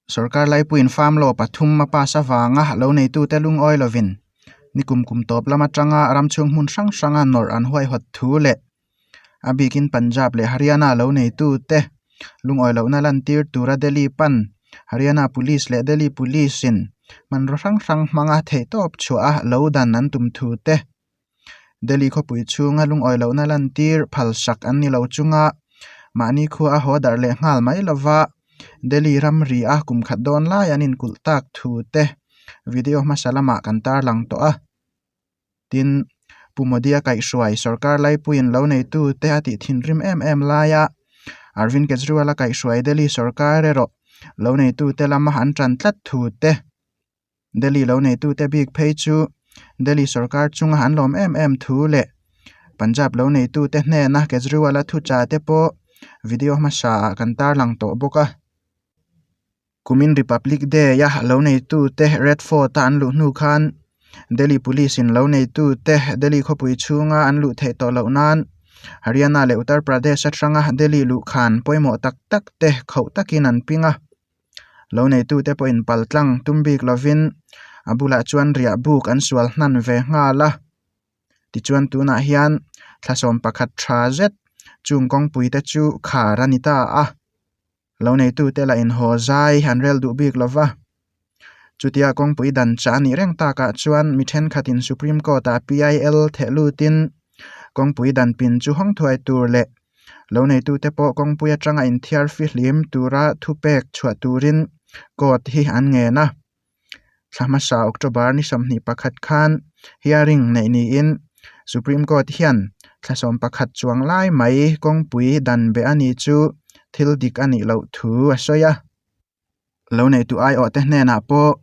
Sorkar laipuiin farm law pathum a pass avanga lo neitute lungawi lovin nikum kum tawp lam atanga ramchhung hmun hrang hranga nawrh an huaihawt thu leh a bikin Punjab leh Haryana lo neitute lungawi lohna lantir tura Delhi pan Haryana Police leh Delhi Police in hmanraw hrang hrang hmanga theihtawp chhuah a lo dan an tum thu te Delhi khawpui chhunga lungawi lohna lantir phalsak an ni lo chunga mahni khua a haw darh leh nghal mai lova Delhi ramri a kum khat dawn lai an inkulh tak thu te video hmasa lamah kan tarlang tawh a tin Pu Modi-a kaihhruai sorkar laipuiin lo neitu te a tih thinrim em em laia Arvind Kejriwal-a kaihhruai Delhi sorkar erawh lo neitu te lama an tan tlat thu te. Delhi lo neitute bik phei chu Delhi sorkar chunga an lawm em em thu leh Punjab lo neitute hnena Kejriwal-a thucha te pawh video hmasa ah kan tarlang tawh bawk a. Kumin Republic Day-a lo neitute Red Fort-a an luh hnu khan Delhi Police-in lo neitute Delhi khawpui chhunga an luh theih tawh loh nan Haryana leh Uttar Pradesh atanga Delhi luhkhan pawimawh tak tak te khauh takin an ping a. Lo neitute pawhin pal tlang tum bik lovin a bulah chuan riah buk an sual hnan ve nghal a. Tichuan tunah hian thlasawm pakhat tha zet chung kawngpui te chu khar a ni ta a. Lo neitute lah inhaw zai an rel duh bik lova. Chutia kawngpui dan chah a nih reng takah chuan mi thenkhatin Supreme Court-ah PIL theh lutin kawngpui dan pin chu hawng thuai tur leh Lo neitute pawh kawngpui atanga inthiar fihlim tura thupek chhuah turin court hi an ngen a. Thla hmasa October ni 21 khan hearing neih niin Supreme Court hian thla 11 chuang lai mai kawngpui dan beh a ni chu thil dik a nih loh thu a sawi a. Lo neitu aiawhte hnenah pawh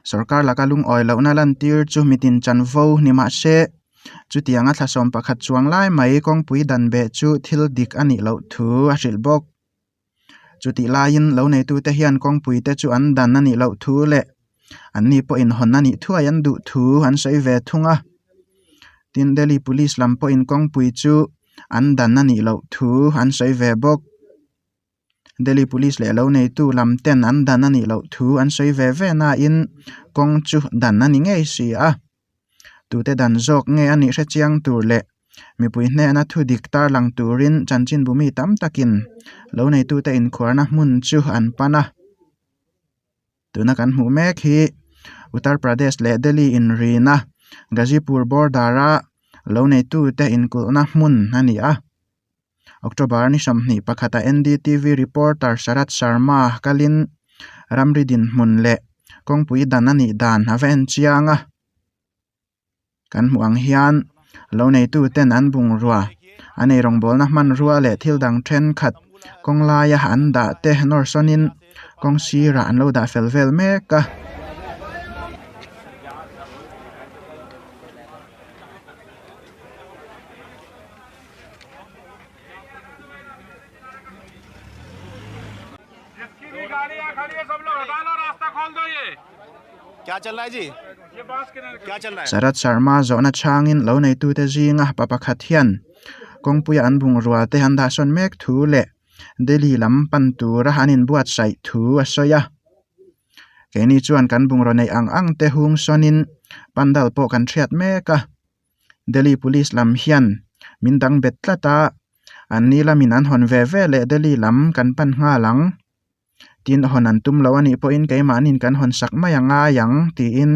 sorkar laka lungawi lohna lantir chu mitin chanvo ni mah se, chutianga thlasawm pakhat chuang lai mai kawngpui dan beh chu thil dik a nih loh thu a hrilh bawk. Chutih laiin lo neitute hian kawngpui te chu an dan a nih loh thu leh anni pawhin hawn a nih thuai an duh thu an sawi ve thung a. Tin, Delhi Police lam pawhin kawngpui chu an dan a nih loh thu an sawi ve bawk. Delhi Police leh lo neitu lam ten an dan a nih loh thu an sawi ve ve nain kawng chu dan a ni ngei si a. Tute dan zawk nge a nih hre chiang tur leh mipui hnena thu dik tarlang turin chanchinbu mi tam takin lo neitute inkhuarna hmun chu an pan a. Tuna kan hmuh mek hi Uttar Pradesh leh Delhi inrina Ghazipur border a lo neitute inkulhna hmun a ni a. October ni 21 a NDTV reporter Sharad Sharma kalin ramri dinhmun leh kawngpui dan a nih dan a va en chiang a. Kan hmuh ang hian lo neitu ten an bungrua an ei rawngbawlna hmanrua leh thil dang thenkhat kawng laia an dah te nawr sawnin kawng sirah an lo dah fel vel mek a. Sharad Sharma zawhna chhangin lo neitute zinga pa pakhat hian kawngpuia an bungrua te an dahsawn mek thu leh Delhi lam pan tura an inbuatsaih thu a sawi a. Keini chuan kan bungraw neih ang ang te hung sawnin pandal pawh kan hriat mek a. Delhi Police lam hian min dang bet tlat a, an ni lamin an hawn ve ve leh Delhi lam kan pan nghal ang. Tin, hawn an tum lo a nih pawhin keimahniin kan hawn sak mai a ngai ang tiin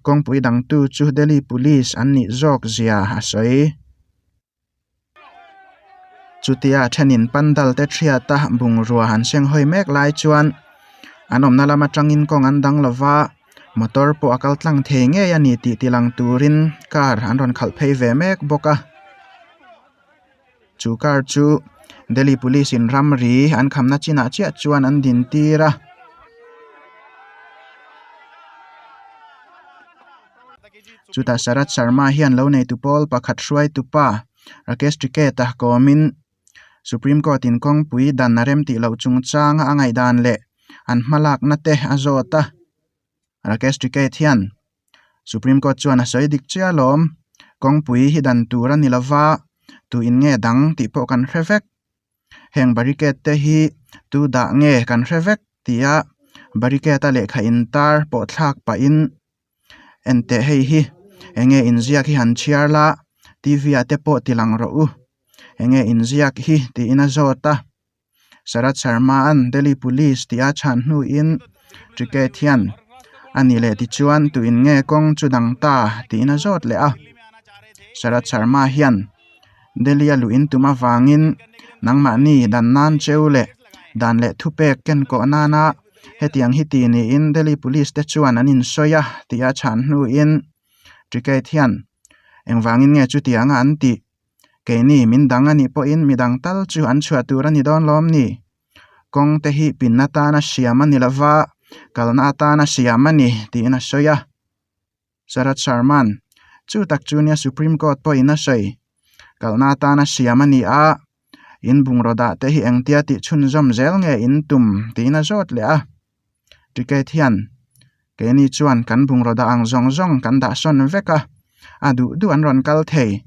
kawngpui dangtu chu Delhi Police an nih zawk zia a sawi. Chutia thenin pandal te thiata bungrua han seng hawi mek lai chuan an awmna lam atangin kawng an dang lova motor pawh a kal tlang thei ngei a ni tih ti lang turin car an rawn khalh phei ve mek bawk a chu car chu Delhi police in ramri an khamna chinah chiah chuan an din tir a. Chutah Sharad Sharma hian lo neitu pawl pakhat hruaitu pa Rakesh Tikait-a kawmin Supreme Court-in kawngpui dan a rem tih loh chungchanga a ngaihdan leh an hmalakna te a zawt a. Rakesh Tikait hian Supreme Court chuan a sawi dik chiah alawm, kawngpui hi dan tur a ni lova, tu in nge dang tih pawh kan hre vek. Heng barricade te hi tu dah nge kan hre vek tia Barricade a lehkha intar pawh thlak pahin Enteh hei hi enge inziak hi han chhiar la T V ah te pawh ti lang rawh u enge inziak hi tiin a zawt a Sharad Sharma an Delhi Police tih a chhan hnuin Ticket hian a ni leh tichuan tuin nge kawng chu dang ta tiin a zawt leh a Sharad Sharma hian Delhi a luh in tum avangin nangmahni dan nan cheu leh dan leh thupek ken kawh nana Hetiang hi ti niin Delhi Police te chuan an insawi a tih a chhan hnuin Ticket hian engvangin nge chutianga an tih? Keini min dang a nih pawhin midang tal chu an chhuah tur a ni dawn lawm ni? Kawng te hi pinna tana siam a ni lova, kalna atana siam a ni tiin a sawi a. Sharad Sharman, Chu tak chu nia Supreme Court pawhin a sawi. Kalna atana siam a ni a, in bungraw dah te hi engtia tih chhunzawm zel nge in tum tiin a zawt leh a. Ticket hian keini chuan kan bungraw dah ang zawng zawng kan dah sawn vek a, a duh duh an rawn kal thei.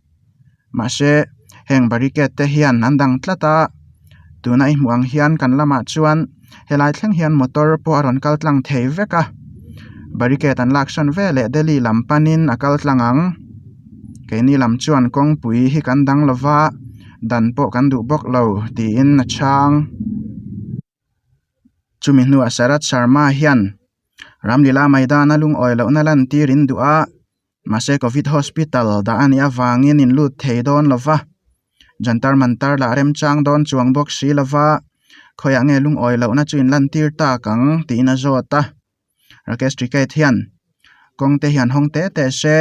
Mahse, heng barricade te hian an dang tlat a, tuna i hmuh ang hian kan lamah chuan helai thleng hian motor pawh a rawn kal tlang thei vek a, barricade an lak sawn veleh Delhi lam panin a kal tlang ang. Keini lam chuan kawngpui hi kan dang lova, dan pawh kan duh bawk lo tiin a chhang. Chumi hnuah Sharad Sharma hian Ramlila Maidana lungawi lohna lantir in duh a, mahse Covid Hospital dah a nih avangin in lut thei dawn lo va, Jantar Mantar lah remchang dawn chuang bawk si lo va, khawiah nge lungawi lohna chu in lantir tak ang tiin a zawt a. Rakesh Tikait hian kawng te hian hawng te te se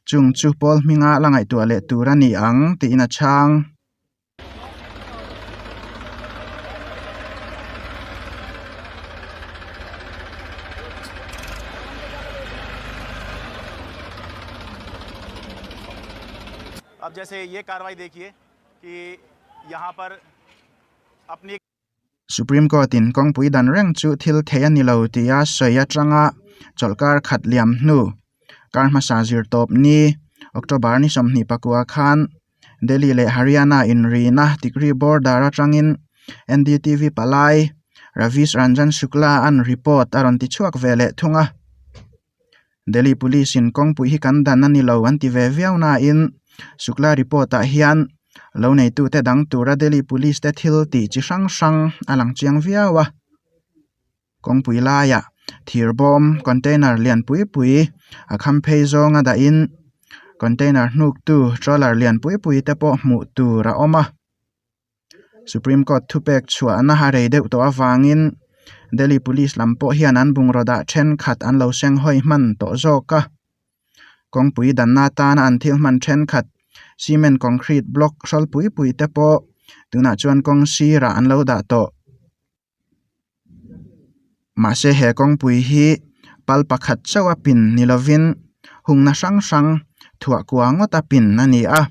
chung chu pawl hminga la ngaihtuah leh tur a ni ang tiin a chhang. अब जैसे ये कार्रवाई देखिए कि यहाँ पर अपनी Supreme Court in kawngpui dan reng chu thil thei a ni lo tia sawi atanga chawlhkar khat liam hnu kar hmasa zir tawp ni October ni 24 khan Delhi leh Haryana inrina Tikri border atangin NDTV palai Ravish Ranjan Shukla an report a rawn ti chhuak ve leh thung a. Delhi Police in kawngpui hi kan dan a ni lo an ti ve viau nain Shukla report ah hian lo neitute dang tura Delhi Police te thil tih chi hrang hrang a lang chiang viau a. Kawngpui laiah thir bawm container lian pui pui a kham phei zawnga dahin container hnuk tu trawler lian pui pui te pawh hmuh tur a awm a supreme court thupek chhuahna a rei deuh tawh avangin Delhi police lam pawh hian an bungraw dah thenkhat an lo seng hawi hman tawh zawk a kawngpui danna atana an thil hman thenkhat cement concrete block hrawl pui pui te pawh tunah chuan kawng sirah an lo dah tawh. Mahse he kawngpui hi pal pakhat chauh a pin ni lovin hungna hrang hrang thuah kua ngawt a pin a ni a.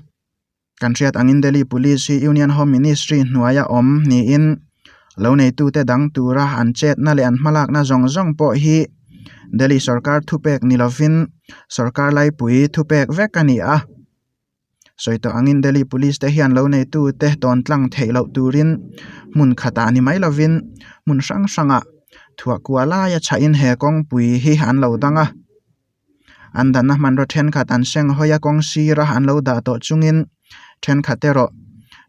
Kan hriat angin Delhi Police hi Union Home Ministry hnuaia awm niin lo neitute dang tura an chetna leh an hmalakna zawng zawng pawh hi Delhi sorkar thupek ni lovin sorkar laipui thupek vek a ni a. Sawi tawh angin Delhi Police te hian lo neitu te tawn tlang theih loh turin hmun khatah ni mai lovin hmun hrang hrangah thuah kua laia chhahin he kawngpui hi an lo dang a. An danna hmanraw thenkhat an seng hawi a kawng sira an lo dah tawh chungin thenkhat erawh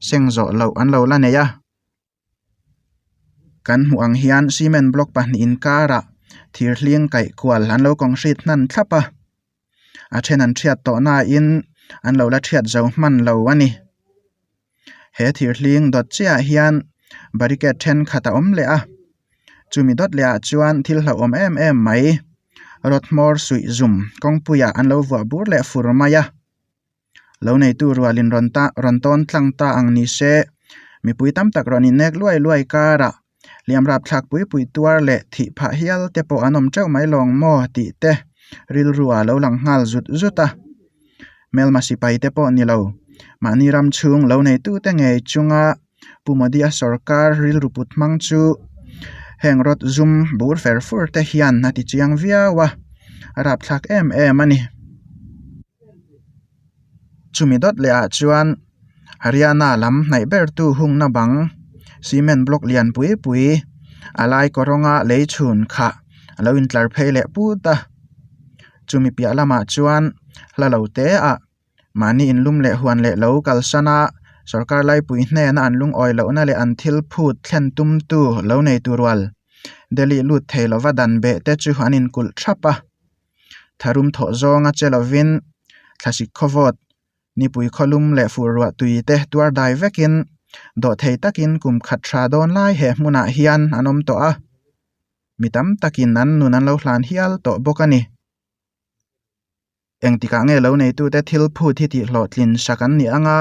seng zawh loh an lo la nei a. Kan hmuh ang hian cement block pahnih inkarah thir hling kaih kual an lo concrete hnan thlap a a then an thiat tawh nain an lo la thiat zo hman lo a ni he thir hling dawt chiah ah hian barricade thenkhat a awm leh a chumi dawt leh ah chuan thil hlauhawm em em mai rod hmawr suih zum kawngpui ah an lo vuah bur leh fur mai a. Lo neitu rualin rawn ta rawn tawn tlang ta ang ni se, mipui tam tak rawn innek luai luai karah hliam rapthlak pui pui tuar leh thih phah hial te pawh an awm teuh mai lawng maw tih te rilru ah lo lang nghal zut zut a. Hmelma sipai te pawh ni lo, mahni ram chhung lo neitu te ngei chunga Pu Modi-a sorkar rilru put hmang chu heng rawt zum bur fer fur te hian a ti chiang viau a, a rapthlak em em a ni. Chumi dawt leh ah chuan Haryana lam hnaih ber tu hungna bang cement block lian pui pui a lai kawrawnga lei chhun khah. a lo intlar phei leh put a chumi piah lamah chuan hla lo te ah mahni inlum leh huan leh lo kalsan a sorkar laipui hnena an lungawi lohna leh an thil phut thlen tum tu lo nei tur rual Delhi lut thei lova dan beh te chu an inkulh thap a tharum thawh zawnga che lovin thlasik khawvawt Nipui khawlum leh fur ruah tui te tuar dai vekin dawhthei takin kum khat tha dawn lai he hmunah hian an awm tawh a, mi tam takin an nun an lo hlan hial tawh bawk a ni. Engtikah nge lo neitute thil phut hi tihhlawhtlin sak an nih anga,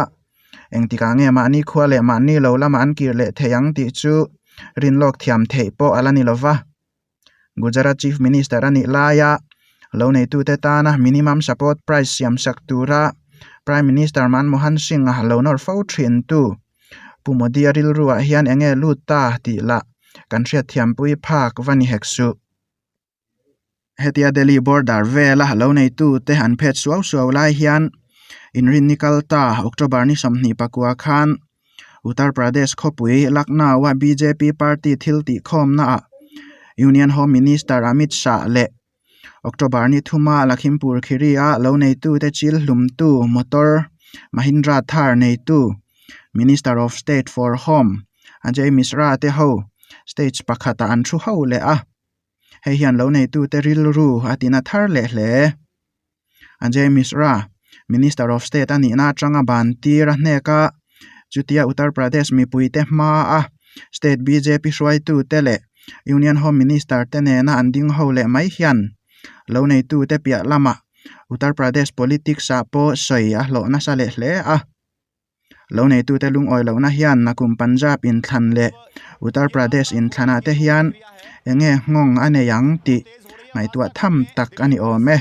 engtikah nge mahni khua leh mahni lo lama an kir leh thei ang tih chu rinlawk thiam theih pawh a la ni lova. Gujarat Chief Minister a nih laia lo neitute tana minimum support price siam sak tura Prime Minister Manmohan Singh-a lo nawr fo thin tu Pu Modi-a rilruah hian eng nge lut ta tih lah kan hriatthiampui phak va ni hek suh. Hetia Delhi border vela lo neitute an phet suau suau lai hian inrinni kal ta October ni 24 khan Uttar Pradesh khawpui Lucknow-a bjp party thil tihkhawmnaah Union Home Minister Amit Shah leh October ni thuma Lakhimpur Khiri-a lo neitute chil hlumtu motor Mahindra Thar neitu Minister of State for Home Ajay Mishra te ho stage pakhatah an thu ho leh a, hei hian lo neitute rilru a tina thar leh hle. Ajay Mishra, Minister of State a nihna atanga ban tir a hnek a, chutia Uttar Pradesh mipuite hmaa state bjp hruaitute leh Union Home Minister te nena an ding ho leh mai hian lo neitute piah lamah Uttar Pradesh politics ah pawh sawi a hlawh nasa leh hle a. Lo neitute lungawi lohna hian Nakum Punjab inthlan leh Uttar Pradesh inthlanah te hian eng nge nghawng a nei ang tih ngaihtuah tham tak a ni awm e.